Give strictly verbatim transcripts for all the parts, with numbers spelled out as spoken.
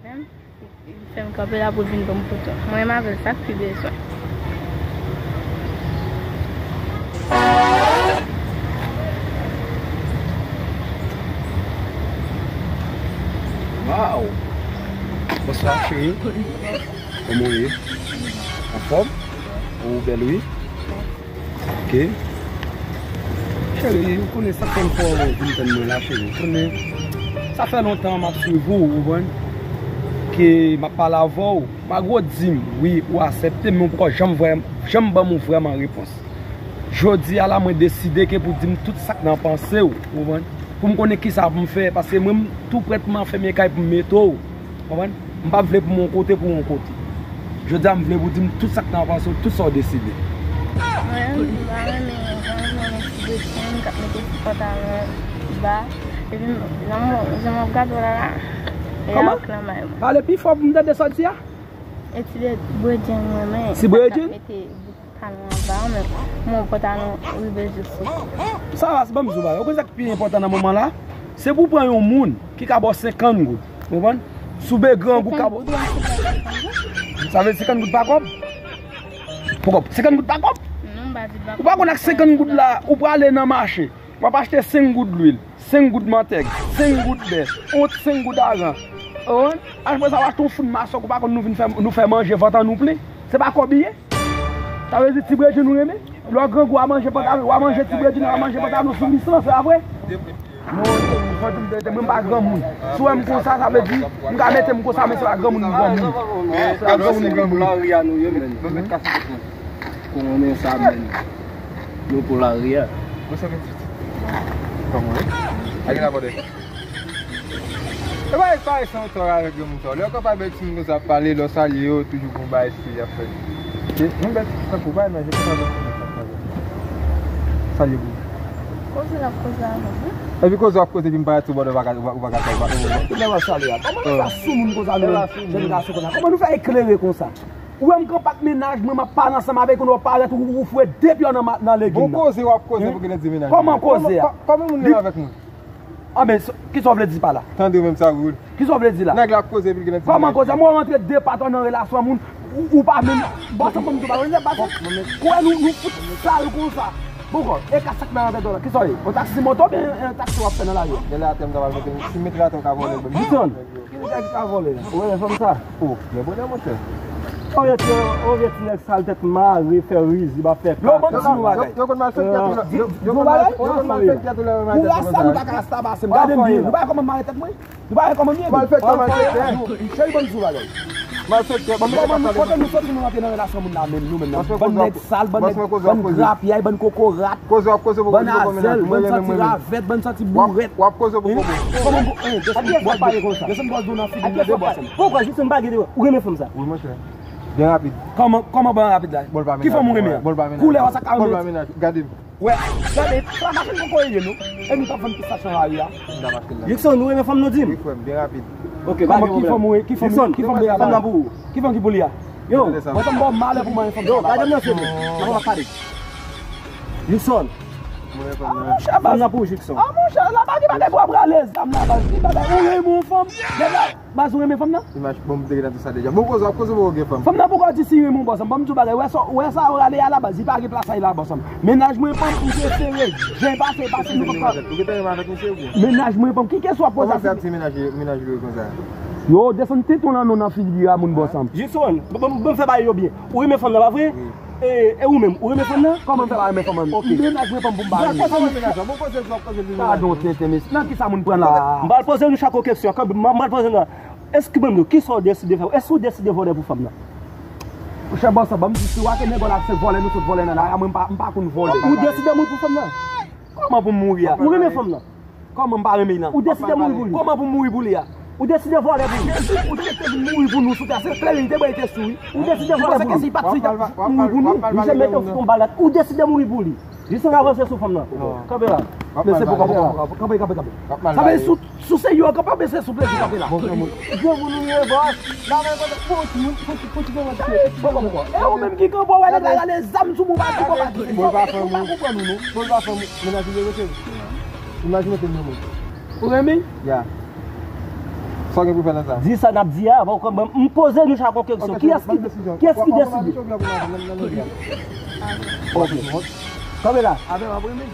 Menm, li fè m kanpe la pou l vin ban m foto. Mwen menm avè l, sa k pi bezwen. Waw! Bonswa, cheri. Kòman w ye? Anfòm? Ou bèl, wi. Ok. Cheri, ou konnen sa k fè m fè w vin tann mwen la, cheri. Ou konnen, sa fè lontan m ap swiv ou, ou konprann? Ke m ap pale avè w. Malgre w di m, wi, ou aksepte m, men ou poko janm vrè, janm ban m yon vrèman repons. Jodi a la, mwen deside ke pou di m tout sa k nan panse w, ou konprann? Pou m konnen kisa pou m fè, paske mwen, m tou prèt m ap fèmen kay pou m mete w, ou konprann? M p ap vle pou m yon kote pou w yon kote. Jodi a, m vle pou w di m tout sa k nan panse w, tout sa w deside. Mwen, m pa renmen jan w renmen ti bretyen k ap mete ti pantalon ba. Epi, jan m, jan m ap gade w la, la, e a w k nan may mwen. Pale pi fò pou m tande sa w di a. E ti bretyen m renmen. Ti bretyen? K ap mete bout pantalon anba, men m wè w pantalon rive jis sou kò. Sa va, ban m di w bagay. Ou konn sa k pi enpòtan nan moman la? Se pou w pran yon moun ki ka ba w senkant goud. Ou konprann? Si w byen grangou, ka ba w. Sa vle di senkant goud pa kòb? Pou kòb. Senkant goud pa kòb? Non, m pa di pa kòb. Ou pa konn ak senkant goud la, ou prale nan mache. W ap achte senk goud lwil, senk goud mantèg, senk goud bè, yon senk goud ajan. Ou konprann? Apre sa, w achte yon foun masòk, ou pa konn nou vin fè, nou fè manje, vant an nou plen. Se pa kòb li ye? Sa vle di ti bredin ou renmen? Lè w grangou, w a manje pantalon, w a manje ti bredin, w a manje pantalon sou lis lan, se pa vre? Non, fò di m verite, mwen m pa granmoun. Si w wè m konsa, sa vle di, m ka mete m konsa, men se pa granmoun m granmoun. Se pa granmoun m granmoun. Konnen sa menm. Nou pou lari a. Mwen se menm piti. Kòman ye? Agi la kòde. E pa espare san tò avèk granmoun sa. Lè w kanpe avèk timoun konsa ap pale, lè w salye yo, toujou gon bagay espri y ap fè. Yon bèt tankou bay nan je konsa bèt timoun sa ap pale. Salye pou. Koze l ap koze avè m wi. Epi koze w ap koze epi m parèt sou bòdè ou pa ka ou pa ka fè ou pa ka. Tout lè w ap salye a. Kòman nou fè sou moun konsa nou menm jèn gason konsa? Kòman nou fè eklere konsa? Ou wè m kanpe ak mennaj mwen, m ap pale ansanm avèk ou, nou ap parèt ou, ou foure de pye w nan, nan legim nan. Bon koze w ap koze pou genlè di mennaj mwen. Kòman koze a? Kòman moun menm avèk mwen? Anben, kisa w vle di pa la? Tande w menm sa wi. Kisa w vle di la? Nèg la ap koze epi l genlè di mennaj mwen. Kòman koze? Mwen rantre de pa twa nan relasyon moun, ou, ou pa menm. Bòs an ban m di w pa wè, bòs an. Kwè nou, nou fout sal konsa. Bon kò, e ka sa k nan tèt ou la? Kisa w ye? Yon taksi moto oubyen yon taksi w ap fè nan lari a? Genlè atè m ta pral mete, si m mete l atè m ka vòlè l ban m. Jison! Ki nèg sa ki ka vòlè la? Ou renmen fanm sa? O, men bonè monchè. Ou vye ti, ou vye ti nèg sal tèt mare, fè rizib, ap fè kaka. Yo konn di nou bagay. Yo konn malfektè tou lè, yo konn malfektè tou lè yo mare tèt konsa. Pou rasta nou pa ka rasta pase m. Gade m byen. Nou pa wè kòman m mare tèt mwen? Nou pa wè kòman m ye? Malfektè, malfektè. Cheri, ban m di w bagay. Malfektè, ban m pale. Kote nou soti nou rantre nan relasyon moun la menm, nou menm nan? Bann nèg sal, bann nèg, bann grapyay, bann kokorat. Koze w ap koze pou koze pou mennaj mwen. Bann santi ravèt, bann santi bourèt. W ap koze pou koze. Kòman pou, eh, desann bòs do nan figi m, tande bòs an. Poukwa Jison pa gen de ou renmen fanm sa? Wi monchè. Byen rapid. Kòman, kòman byen rapid la? Bon l pa mennaj. Ki fanm ou renmen an? Bon l pa mennaj. Koulè w sa ka renmen. Bon l pa mennaj. Gade m. Wè, gade, sa machin poko ye non. E nou t ap vann pistach nan lari a. M t ap achte l la. Jison, ou renmen fanm nou di m? Wi frè m, byen rapid. Ok, pa gen pwoblèm. Kòman ki fanm ou ye? Ki fanm, ki fanm byen rapid? Fanm nan pou ou. Ki fanm ki pou li a? Yo, mwen tann ba w malè pou mwen fanm. Yo, gade m nan je m. Nan w ap pale. Jison. Mwen fanm nan. Fanm nan pou ou, Jison. Ah monchè, la pa gen bagay pou ap rale zam la baz. Ki bagay ou renmen yon fanm? Nèg la, baz ou renmen fanm nan? Imaj, bon, m te gentan di sa deja. Bon, koze w ap koze poko gen fanm. Fanm nan poko di si renmen yon bòs. Ban m di w bagay, wè sa, wè sa ou rale a la baz, li pa gen plas a li la bòs. Mennaj mwen pa m, m prefere jen pase, pase nou pap. Ou gentan renmen avèk misye oubyen? Mennaj mwen pa m, ki kesyon w ap poze a? Kòman fè ap di mennaj, mennaj li konsa? Yo, desann tenten w lan non nan figi a moun bòs an. Jison, ban m fè bagay yo byen. Ou renmen fanm nan, pa vre? E, e ou menm, ou renmen fanm nan? Kòman m fè pa renmen fanm nan? Ok. Mennaj mwen pa m pou m pa renmen. Bon, koze mennaj lan, bon, koze, bon, koze mennaj lan. Gadon tenten, mesye. Nan kisa moun pran la? M pral poze nou chak yon kesyon. M pral poze nou. Èske ban m di w, kisa w deside fè? Èske w deside vòlè pou fanm nan? Monchè bòs an, ban m di, si w a ke nèg w la se vòlè nou sot vòlè nan lari a, mwen m pa, m pa konn vòlè. Ou deside mouri pou fanm nan? Kòman pou m mouri a? Ou renmen fanm nan? Kòman m pa renmen l lan? Ou deside mouri pou li? Kòman pou m mouri pou li a? Ou deside vòlè pou li? Jezi, ou te mete mouri pou nou sou tè a, se klere li te bwè, li te sou wi. Ou deside vòlè pou li? Paske si li pa t sou, li t ap mouri pou nou. Misye mete w sou yon bal la. Ou deside mouri pou li? Jison, avanse sou fanm nan. Kanpe la. Mesye, poko, poko, poko, kanpe, kanpe, kanpe. Sa vle di sou, sou se yo kanpe, mesye, sou plezi kanpe la. Granmoun ou ye, bòs. La men kote, fon ti moun, fon ti, fon ti granmoun. Poko, poko. E ou menm ki kanpe, w wè nèg la rale zam sou mwen, pa di konpa di. Bon, pa fanm ou. Ou pa konprann ou non. Bon, pa fanm ou. Mennaj ou ye, mesye. Imajine ke m renmen w. Ou renmen? Ya. Sa w gen pou fè nan sa? Di sa n ap di a, bon, kòm m poze nou chak yon kesyon. Kiyès ki, kiyès ki deside? Ok. Kanpe la.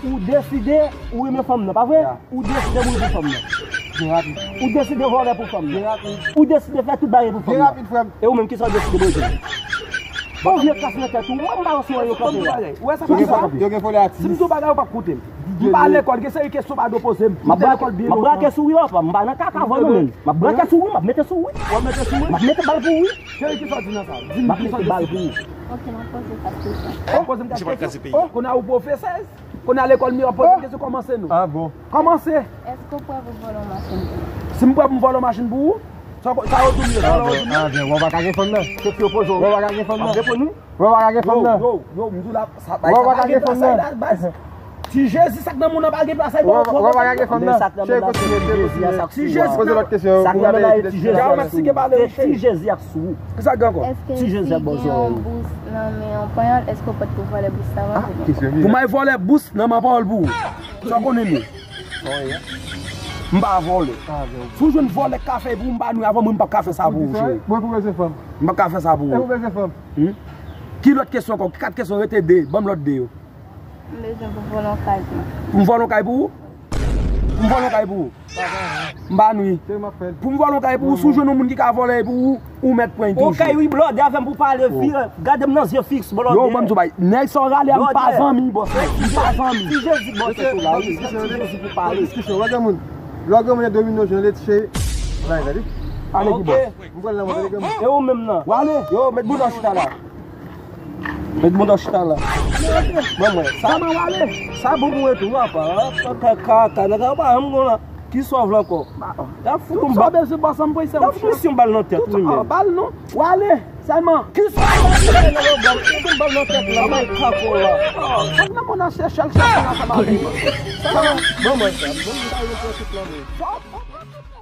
Ou deside ou renmen fanm nan, pa vre? Ou deside mouri pou fanm nan. Ou deside vòlè pou fanm nan. Ou deside fè tout bagay pou fanm nan. E ou menm, kisa w deside, Bondye? Bon, vye kas nan tèt ou, mwen m pa wè si w yo kanpe la. Ou wè sa k ap pase? Yo gen vòlè atis. Si m di w bagay, ou p ap koute m. M pa lekòl, gen seri kesyon pa dwe poze m. M ap brake, m ap brake sou ou wi, papa. M pa nan kaka vòlè menm. M ap brake sou ou wi, m ap mete sou ou wi. W ap mete sou ou? M ap mete bal pou ou wi. Cheri, kisa w di nan sa? Di m kisa w deside. M ap mete bal pou ou. Ok, m ap poze w kat kesyon. Ou poze m kat kesyon. Oh, kounye a ou pwofesè. Kounye a lekòl m yo ap poze m kesyon, kòmanse non. Ah bon. Kòmanse. Èske w prè pou vòlè yon machin pou mwen? Si m prè pou m vòlè yon machin pou ou, sa, sa yo di w ye, sa yo di w ye. Ah bon, ah bon, w pa ka gen fanm nan. Kèk yo poze w. W pa ka gen fanm nan. M ap reponn ou. W pa ka gen fanm nan. Yo, yo, yo, m di w la, sa bay sa pa gen plas la, baz. Ti Jezi, sa k nan moun nan pa gen plas la. W pa ka gen fanm nan. Cheri, kontinye, cheri, kontinye. Ti Jezi. Poze lòt kesyon. Sa k nan moun nan, ti Jezi. Ti Jezi ap sou ou. Kisa k gen ankò? Ti Jezi ap ba w zòrèy ou. Èske si gen yon bous nan men yon panyòl, èske w prè pou vòlè bous sa pou mwen? Pou m al vòlè bous nan men panyòl pou ou? Sa w konnen nou? M pa vòlè. Si w jwenn vòlè k ka fè pou ou, m pa nou avan mwen, m p ap ka fè sa pou ou, cheri. Mwen pou bezwen fanm. M p ap ka fè sa pou ou. E pou bezwen fanm. Hmm? Ki lòt kesyon ankò? Ki kat kesyon rete de? Ban m lòt de yo. M bezwen pou vòlè yon kay pou mwen. Pou m vòlè yon kay pou ou? Pou m vòlè yon kay pou ou? M pa nou. Pou m vòlè yon kay pou ou, si w jwenn yon moun ki ka vòlè pou ou, ou mèt pran l toujou. Ok, wi, blòdè avè m pou pale, vire. Gade m nan zye fiks, blòdè. Yo, ban m di w bagay. Nèg sa w rale a, m pa zanmi, bòs. M pa zanmi. Ti Jezi, bòs, se tou la, wi. Se Ti Jezi pou pale. Diskisyon, wè granmoun. Lè granmoun nan domine w, jan l ete, cheri. Wè, gade. Ale ki bòs. M pral nan mwen, gade granmoun. E ou menm nan? W ale. Yo, met bout nan chita la. Met moun nan chita la. Ban mwen. Sa, sa bon pou mwen tou, apa. Kaka, kaka, nèg apa, m kon la. Ki sa w vle ankò? Y ap fout m bal. Y ap fout misye yon bal nan tèt, wi, men. Bal non. W ale, sèlman. Ki sa w vle, nèg apa, fout m bal nan tèt la, bay kako la. Fòk nan moun nan Sechèl, chèf nan sa bal. Ban mwen sa. Ban mwen sa, yon pwofit la, men.